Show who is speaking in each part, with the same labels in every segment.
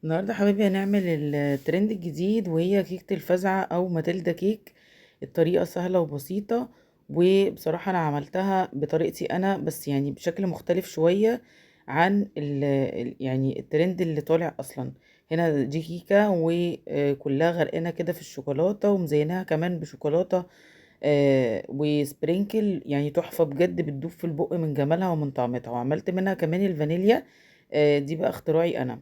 Speaker 1: النهارده حبايبي هنعمل الترند الجديد وهي كيكة الفزعة او ماتيلدا كيك. الطريقة سهلة وبسيطة، وبصراحة انا عملتها بطريقتي انا، بس يعني بشكل مختلف شوية عن يعني الترند اللي طالع اصلا. هنا دي كيكة وكلها غرقانة كده في الشوكولاتة، ومزيناها كمان بشوكولاتة و sprinkle، يعني تحفة بجد، بتدوب في البق من جمالها ومن طعمتها. وعملت منها كمان الفانيليا، دي بقى اختراعي انا.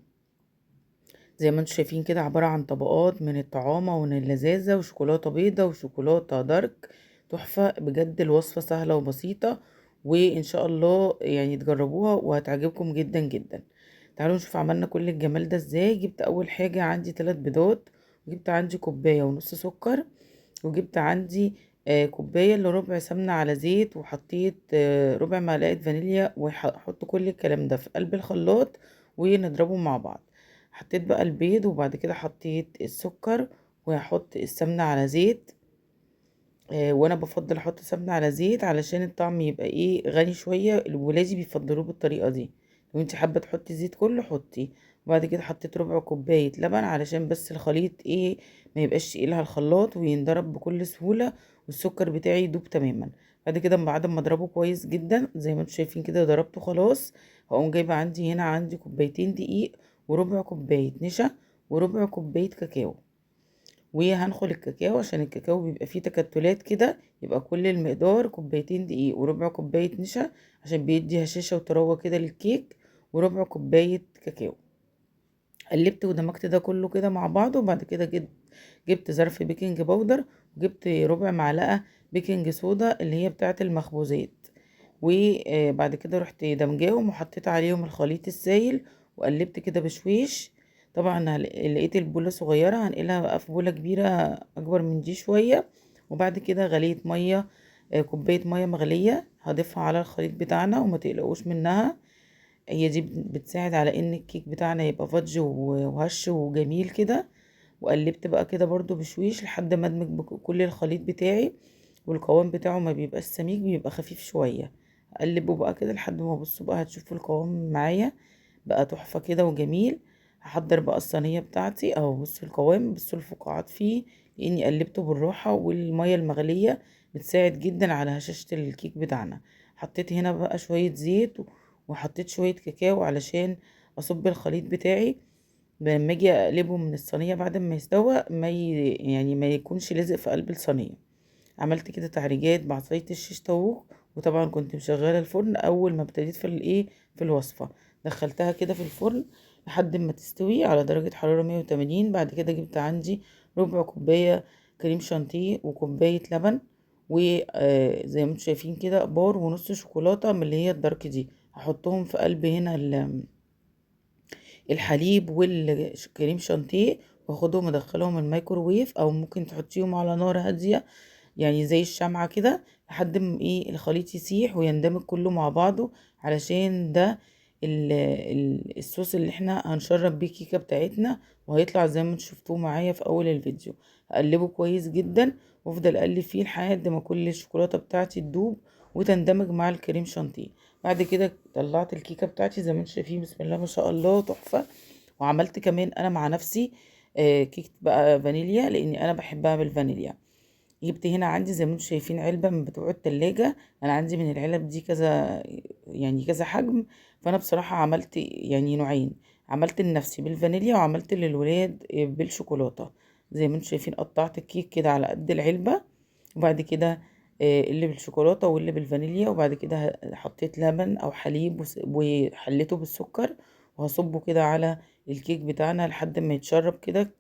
Speaker 1: زي ما انتم شايفين كده عبارة عن طبقات من الطعامة ومن اللذاذة وشوكولاتة بيضة وشوكولاتة dark، تحفة بجد. الوصفة سهلة وبسيطة، وإن شاء الله يعني تجربوها وهتعجبكم جدا جدا. تعالوا نشوف عملنا كل الجمال ده ازاي. جبت أول حاجة عندي 3 بيضات، وجبت عندي كوباية ونص سكر، وجبت عندي كوباية الا ربع سمنة على زيت، وحطيت ربع معلقة فانيليا، وهحط كل الكلام ده في قلب الخلاط ونضربه مع بعض. حطيت بقى البيض، وبعد كده حطيت السكر، وهحط السمنة على زيت. وانا بفضل احط سمنة على زيت علشان الطعم يبقى غني شوية، الولادي بيفضلوه بالطريقة دي. لو انت حابة تحطي زيت كله حطي. وبعد كده حطيت ربع كوباية لبن علشان بس الخليط ما يبقاش تقيل على الخلاط وينضرب بكل سهولة، والسكر بتاعي يدوب تماما. بعد كده بعد ما اضربه كويس جدا زي ما انتم شايفين كده ضربته خلاص، هقوم جايبه عندي هنا عندي كوبايتين دقيق وربع كوباية نشا وربع كوباية كاكاو، وهنخل الكاكاو عشان الكاكاو بيبقى فيه تكتلات كده، يبقى كل المقدار كوبايتين دقيق وربع كوباية نشا عشان بيدي هشاشة وطراوة كده للكيك، وربع كوباية كاكاو. قلبت ودمجت ده كله كده مع بعضه. وبعد كده جبت ظرف baking powder، وجبت ربع معلقة baking soda اللي هي بتاعة المخبوزات، وبعد كده رحت دمجاهم وحطيت عليهم الخليط السايل وقلبت كده بشويش. طبعا لقيت البوله صغيرة، هنقلها بقى في بوله كبيرة اكبر من دي شوية. وبعد كده غليت مية، كوباية مية مغليه هضيفها على الخليط بتاعنا، وما تقلقوش منها، هي دي بتساعد على ان الكيك بتاعنا يبقى fudge وهش وجميل كده. وقلبت بقى كده برضو بشويش لحد ما ادمج كل الخليط بتاعي، والقوام بتاعه ما بيبقاش سميك، بيبقى خفيف شوية. اقلبه بقى كده لحد ما بصوا بقى هتشوفوا القوام معايا بقى تحفة كده وجميل. هحضر بقى الصينية بتاعتي اهو، بصوا القوام، بصوا الفقاعات فيه، لاني قلبته بالراحة، والمية المغليه بتساعد جدا على هشاشة الكيك بتاعنا. حطيت هنا بقى شوية زيت وحطيت شوية كاكاو علشان اصب الخليط بتاعي لما اجي اقلبه من الصينية بعد ما يستوى، ما يكونش لازق في قلب الصينية. عملت كده تعريجات بعصاية الشيش طاووق، وطبعا كنت مشغله الفرن اول ما ابتديت في الوصفة، دخلتها كده في الفرن لحد ما تستوي على درجه حرارة 180. بعد كده جبت عندي ربع كوباية كريم شانتيه وكوبايه لبن، وزي ما انتم شايفين كده بار ونص شوكولاتة من اللي هي الدارك دي، هحطهم في قلب هنا الحليب والكريم شانتيه، واخدهم ادخلهم الميكروويف، او ممكن تحطيهم على نار هادية يعني زي الشمعة كده لحد ما الخليط يسيح ويندمج كله مع بعضه، علشان ده الصوص اللي احنا هنشرب بيه الكيكه بتاعتنا، وهيطلع زي ما انتم شفتوه معايا في اول الفيديو. هقلبه كويس جدا وافضل اقلب فيه لحد ما كل الشوكولاتة بتاعتي تدوب وتندمج مع الكريم شانتيه. بعد كده طلعت الكيكه بتاعتي زي ما انتم شايفين، بسم الله ما شاء الله تحفة. وعملت كمان انا مع نفسي كيكة بقى فانيليا، لاني انا بحبها بالفانيليا. جبت هنا عندي زي ما انتم شايفين علبة من بتوع التلاجة، انا عندي من العلب دي كذا يعني كذا حجم، فانا بصراحة عملت نوعين، عملت لنفسي بالفانيليا وعملت للولاد بالشوكولاته. زي ما انتم شايفين قطعت الكيك كده على قد العلبة، وبعد كده اللي بالشوكولاته واللي بالفانيليا، وبعد كده حطيت لبن او حليب وحليته بالسكر، وهصبه كده على الكيك بتاعنا لحد ما يتشرب كده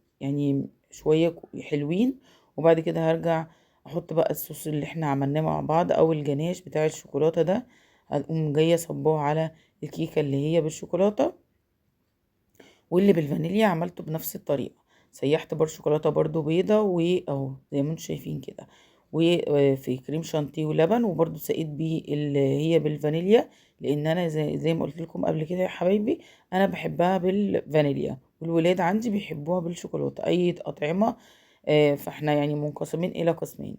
Speaker 1: شوية حلوين. وبعد كده هرجع احط بقى الصوص اللي احنا عملناه مع بعض او الجناش بتاع الشوكولاتة ده، هقوم جاية صباه على الكيكه اللي هي بالشوكولاته. واللي بالفانيليا عملته بنفس الطريقة، سيحت بار شوكولاتة برضو بيضة واهو زي ما انتم شايفين كده، وفي كريم شانتيه ولبن، وبرضو سقيت بيه اللي هي بالفانيليا، لان انا زي ما قلت لكم قبل كده يا حبايبي انا بحبها بالفانيليا، والولاد عندي بيحبوها بالشوكولاته اي اطعمه، فاحنا منقسمين الى قسمين.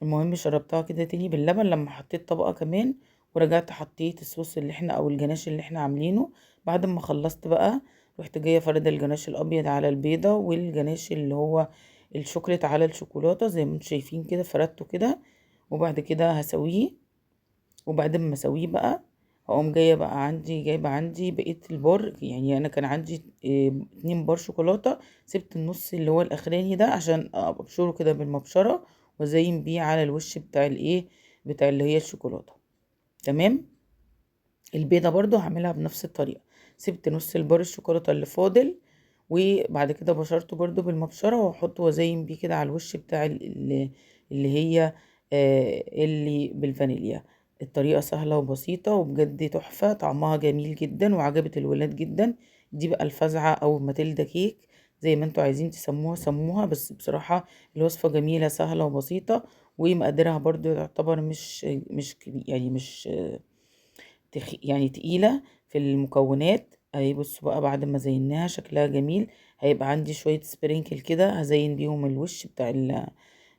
Speaker 1: المهم شربتها كده تاني باللبن لما حطيت طبقه كمان، ورجعت حطيت الصوص اللي احنا او الجناش اللي احنا عاملينه. بعد ما خلصت بقى رحت جاية فرد الجناش الابيض على البيضة، والجناش اللي هو الشوكولاتة على الشوكولاتة زي ما انتم شايفين كده، فردته كده. وبعد كده هسويه، وبعد ما اسويه بقى هقوم جاية بقى عندي جايبه عندي بقية البار. يعني انا كان عندي 2 بار شوكولاتة، سبت النص اللي هو الاخراني ده عشان ابشره كده بالمبشره وازين بيه على الوش بتاع الايه بتاع اللي هي الشوكولاتة. تمام. البيضة برضو هعملها بنفس الطريقة، سبت نص البار الشوكولاتة اللي فاضل، وبعد كده بشرته برضو بالمبشره واحطه وازين بيه كده على الوش بتاع اللي هي اللي بالفانيليا. الطريقة سهلة وبسيطة وبجد تحفة، طعمها جميل جدا وعجبت الولاد جدا. دي بقى الفزعة او ماتيلدا كيك زي ما انتوا عايزين تسموها سموها، بس بصراحة الوصفة جميلة سهلة وبسيطة، ومقاديرها برضو تعتبر مش كبير، يعني مش يعني تقيلة في المكونات. اهي بصوا بقى بعد ما زيناها شكلها جميل. هيبقى عندي شوية sprinkle كده هزين بيهم الوش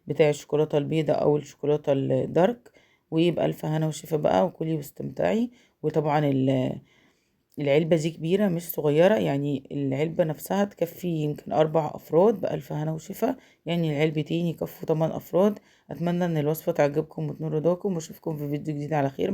Speaker 1: بتاع الشوكولاتة البيضة او الشوكولاتة ال dark. ويبقى الف هنا وشفا بقى، وكلي واستمتعي. وطبعا العلبة دي كبيرة مش صغيرة، يعني العلبة نفسها تكفي يمكن 4 أفراد. بألف هنا وشفا، يعني العلبتين يكفوا 8 أفراد. أتمنى إن الوصفة تعجبكم وتنور رضاكم، وأشوفكم في فيديو جديد على خير.